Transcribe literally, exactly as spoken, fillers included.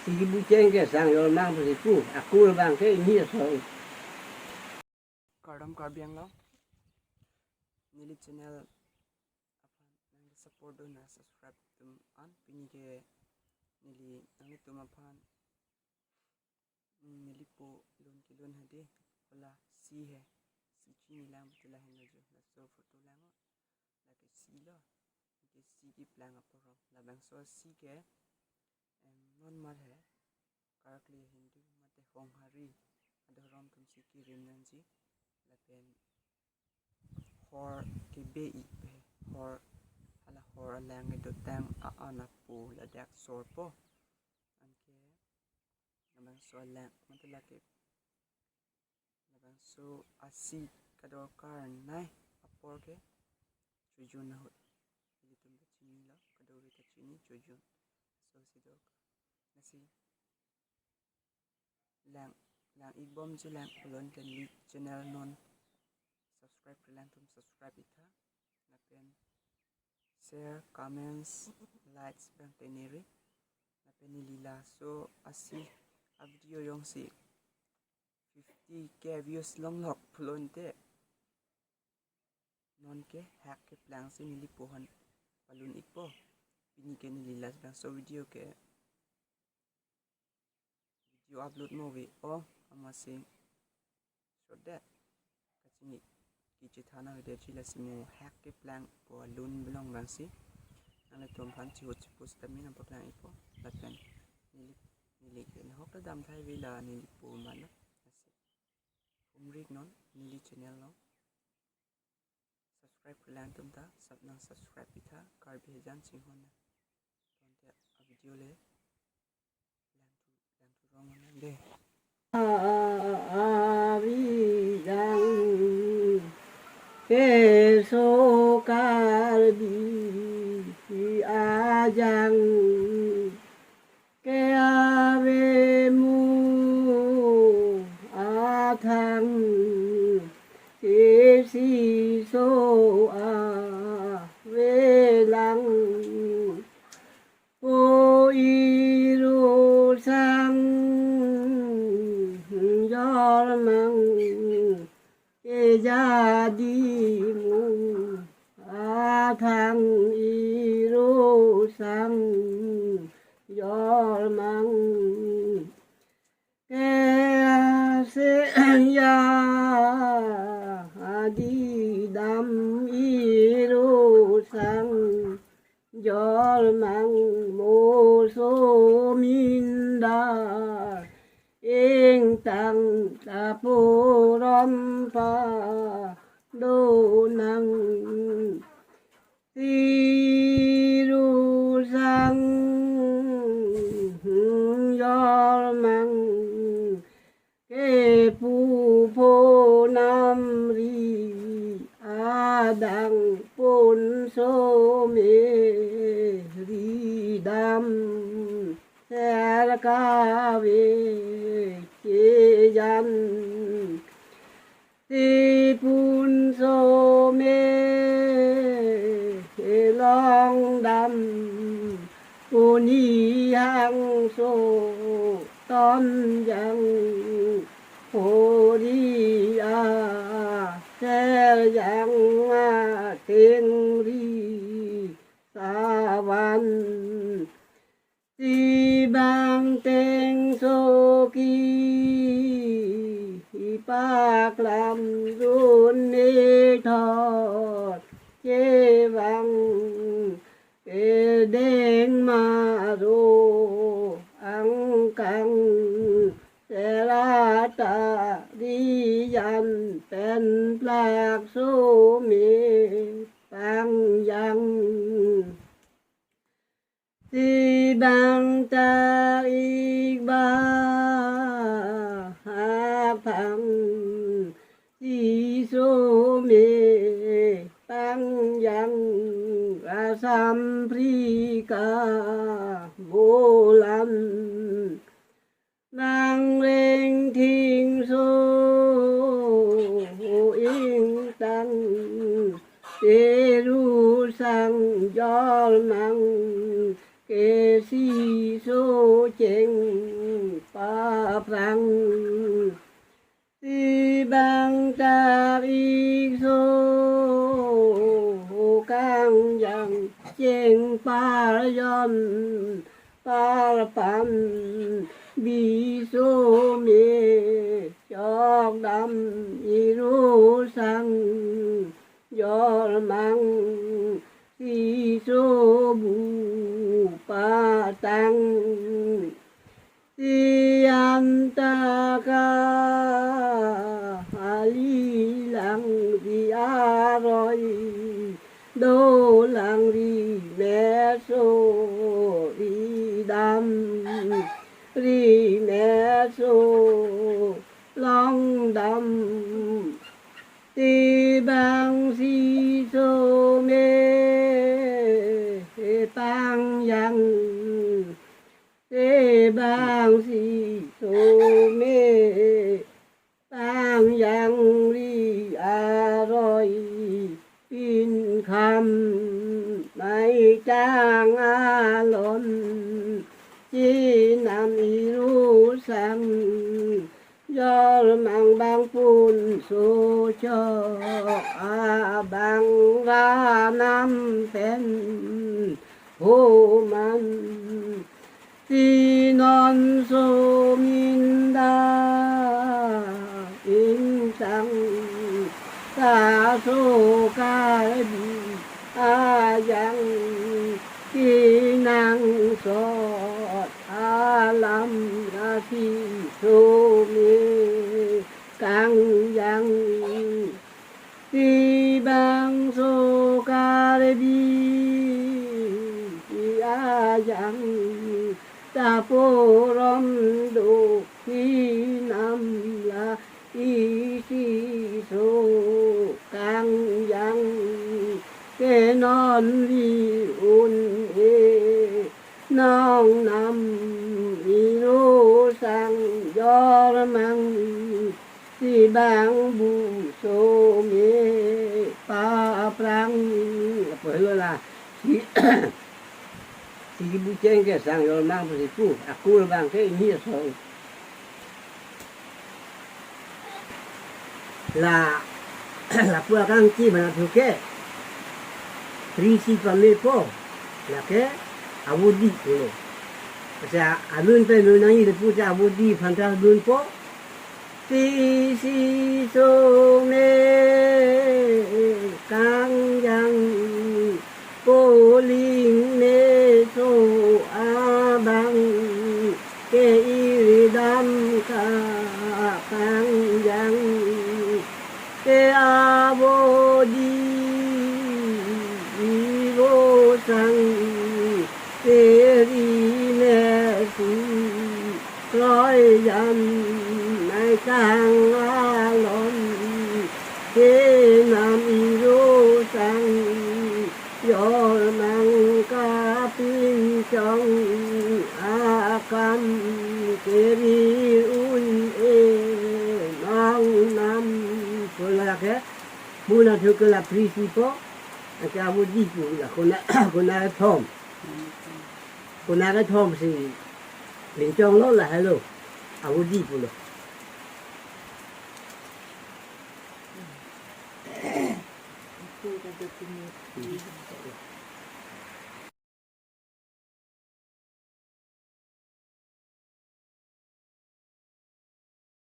Ibu cheng ke sang yol mang pusi pu, akur bang ke ini asong. Kardom Karbi Anglong. Neli channel aphan nang support do na subscribe tum an pini ke neli nanglitum aphan, mm, neli po lun kelun hadi hola si he, si chini lang betul lah henlo jo, laso photo lang o, lake si lo, ke si keplang aporong, labangso si ke, em, non mar he, karkli Hindu mate Honghari adhorom tumsi kirim nangji, lapen hor kebe-i pe, hor hala hor alang kedotang a-an apo ladak sorpo. Anke labangso alang mate lake labangso asi kadokar nai apor ke chojun ahut. Ilitum ta chinilo, kadokave ta chini chojun. So si dokar. Lasi lang, lang-ik bomji lang pulote neli channel non subscribe kelang tum subscribe-ik tha. Lapen share, comments, likes bang teneri. Lapen neli laso asi a-video jongsi fifty K views longlok pulote non ke hak keplang si neli po aphan palun-ikpo. Pini ke neli labangso video ke video upload mo ve o, amatsi shodet kachini kechethan avedetji, lasi mo hak keplang po alun belong bangsi nanglitum aphan chihut chipu sitame nangpaklang-ikpo. Lapen neli, neli ke nahok ta damthai ve, la neli po mano. Lasi humrik non neli channel along. Subscribe kelang tum ta sub nang subscribe-ik tha, Karbi Hejan Chinghon na. Tonte a-video le lang thu, lang thu rong nang de. Avi jang keso Karbi ajang ke avemu athang isi so avelang. Po iru sang jormang kejadi mu athang iru sang jormang ke ase ya adi dam iru sang jormang moso minda ingtang tapuron padonang. Iru sang jormang kepu phonam ri adang pon so me ridam ser kave kejan. Tipun so me long dam puni hang so ton jang hori a ser jang a tengri savan. Tibang tengso kipaklam dun methot kevang pedeng maro angkang serata rijan pen plak so me pangjang. Tibang ta-ik ba apang si so me pangjang asam prika bolan. Nang reng thing so ingtang teru sang jormang kesiso cheng paprang. Si bang ta ikso kangjang cheng parjon parpan biso me chokdam iru sang jormang siso bu patang. Si anta kali langri aroi do langri meso ridam ri meso longdam. Si bang siso me pangjang. Si bang siso me pangjang ri aroi pinkham mai tang alon chenam iru sang jormang bang punso chok abang ranam pen homan. Si non so minda ingtang kaso Karbi ajang kenangsot alam ra siso me kangjang. Si bang so Karbi ajang ta porom do hinam la isi so kangjang ke non ri un-e nong nam iru sang jormang. Si bang bu so me paprang. Apo helo la. Si, si bu cheng ke sang jormang pusi pu. Akur bang ke ini so. La, lapu akangki mana thu ke. Pri si pamepo. Lake, avo di pulo. Asa alun pen lun nangji le pu ta avo di aphan ta lunpo. Si siso me kangjang poling meso abang ke iridam kapangjang ke avo di ivo sang ke ri meso kroi jan mai tang alon kenam iru sang jormang kapinchong akam ke ri un-e nong nam. Pu lake, muna thu ke la pri si po, ake avo di pu la kona, kona thom. Kona kethom si pinchong lo la helo. Avo di pulo.